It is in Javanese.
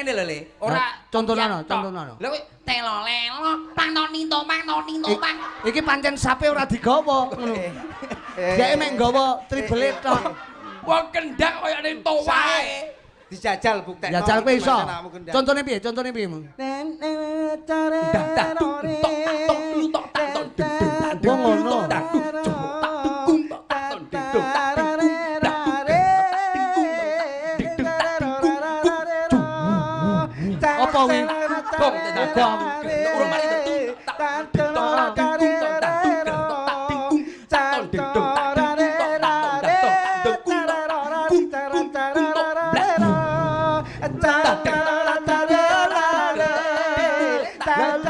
Ngene lho, Le. Ora Contonono, tok. Contonono. Lha kowe telo lelo pang to ninto pang to ninto pang. Iki pancen sape ora digawa ngono. Dhek mek nggawa tribele tok. Wong kendang koyo ning towae. Dijajal, buktekno. Jajal kowe iso. Awakmu kendang. Contone piye? Contone piye, Mung? Dak tak tung tok tak tok lu tok tak tok deng deng tak deng Wong ngono. tok tak dung tok tak dung tok tak tok deng deng tak deng dung tak dung tak deng dung deng deng tak deng dung dung. Apa kuwi? Gong tak Gong. Urung mari tung tak deng tok tak deng dung tok tak dung tok tak deng dung tak tok deng deng tak deng dung tok tak tok tak tok tak deng dung tok tak dung dung dung tok blak. Tak deng tak deng dung tok tak deng dung tak deng.